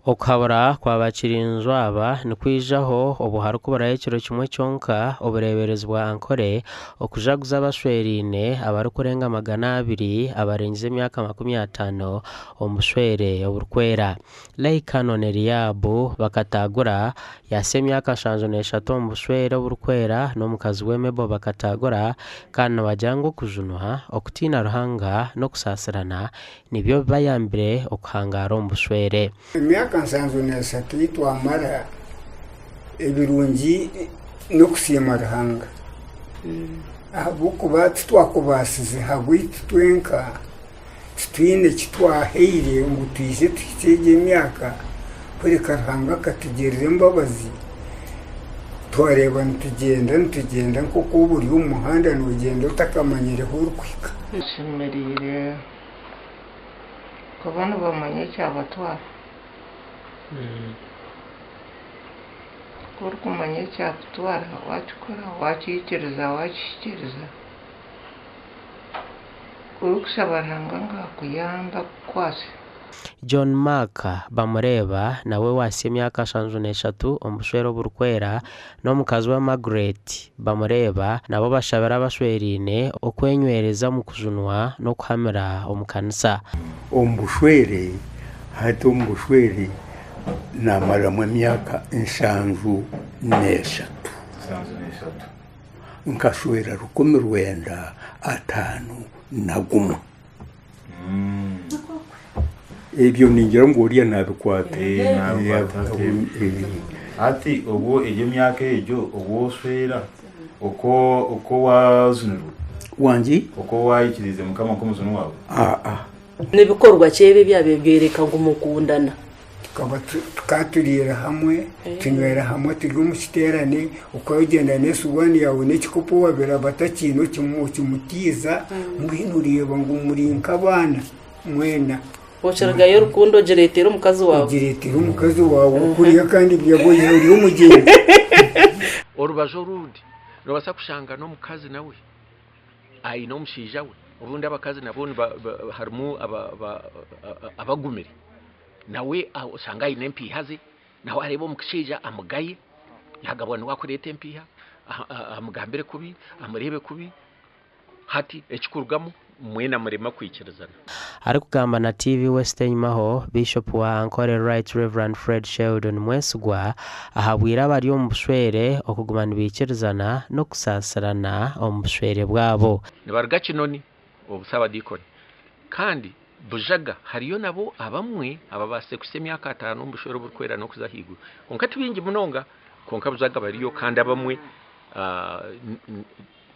Okuhabura kwa bakirinzwa aba nikwijaho obu harikuburayo ekiro kimwe kyonka obureeberezi bwa Ankole okujaguza abashweraine abarikurenga 200 abarengize emyaka 50 omu bushwere oburikwera. Lay Canon Eliabu Bakatagura yaasya emyaka 73 omu bushwere oburikwera n'omukazi we Mabel Bakatagura kandi nibagira ngu okujunwa, okutiina Ruhanga n'okusaasirana nibyo bibayambire okuhangaara omu bushwere. Emyaka 73 ei twamara, ebirungi n'okusiima Ruhanga ahabw'okuba titwakubaasize ahabwaitu twenka, titwine ki twahaire ngu twije tuhikye egi emyaka kureka Ruhanga akatugirira embabazi twareeba nitugyenda nitugyenda nk'oku oba ori omu muhanda noogyenda otakamanyire ahu orikuhika. Bashemereire kuba nibamanya ekyabatwara. Ku orikumanya ekyakutwara waakikora, waakiikiriza waakihikiiriza, orikushaba Ruhanga ngu akuyambe akukwase. John Mark Bamureeba nawe owahitsya emyaka 73 omu bushwere oburikwera n'omukazi we Margaret Bamureeba nabo bashabire abashweraine okwenywereza omu kujunwa n'okuhamira omu kanisa. Omu bushwere hati omu bushwere naamaramu emyaka 73. Nkashwera 1951. Ebyo ningira ngu oriya nabikwata. Eh, nabikwata ati. Hati obwo egyo emyaka egyo obu oshwera oko oko wajunirwe Wangi? oko wayikiriize mukama nk'omujuni waawe? Aa. Ni bikorwa ki ebi ebyabaire byoreka ngu mukundana? Tukaba tukaba turiira hamwe, tunywera hamwe turi omu kiteerane, okaba ogyenda n'esuwaani yaawe n'ekikopo owaabaire aba atakiine okimutiiza, mbwenu oreeba ngu muri nk'abaana mwena. Okirugayo rukundo ogireetera omukazi waawe. Ogireetera omukazi waawe kuriya kandi byaba ori omugyenzi. Orubaju orundi noobaasa kushanga n'omukazi nawe aine omushaija we, obundi abakazi nabo harimu abagumire. Nawe oshange aine empiiha ze, nawe areebe omushaija amugaye, yaagabwa niwe arikureeta empiiha, amugambire kubi, amureebe kubi, hati ekirikurugamu mwena mureme kwikirizana. Arikugamba na TV West enyimaho, Biishopu wa Ankole Right Rev Fred Sheldon Mwesigwa ahabwire abari omu bushwere okuguma nibaikirizana n'okusaasirana omu bushwere bwabo. Nibaruga Kinoni obusaabadiikoni kandi Bujaga hariyo nabo abamwe ababaasize kuhitsya emyaka ataano omu bushwere oburikwera n'okuza ahaiguru. Kwonka ti baingi munonga, kwonka Bujaga bariyo kandi abamwe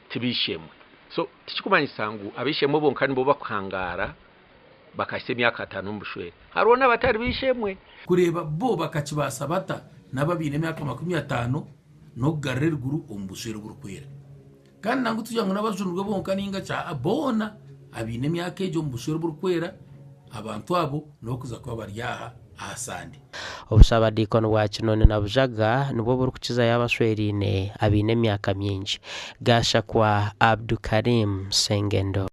ti b'eishe-emwe. So tikirikumanyisa ngu ab'eishe-emwe bonka nibo barikuhangaara bakahitsya emyaka ataano omu bushwere. Hariho n'abatari b'eishe-emwe. Kureeba bo bakakibaasa bata n'abo abaine emyaka 50 n'okugarura eriguru omu bushwere oburikwera. Kandi nangwa tikugira ngu n'abajunirwe bonka nainga ki, aa, boona abaine emyaka egyo omu bushwere oburikwera, abantu abo n'okuza kuba bari aha aha Sande. Obushabadiikoni bwa Kinoni na Bujaga nibwo burikukizayo abashweraine abaine emyaka mingi. Gashakwa Abdukarim Sengendo.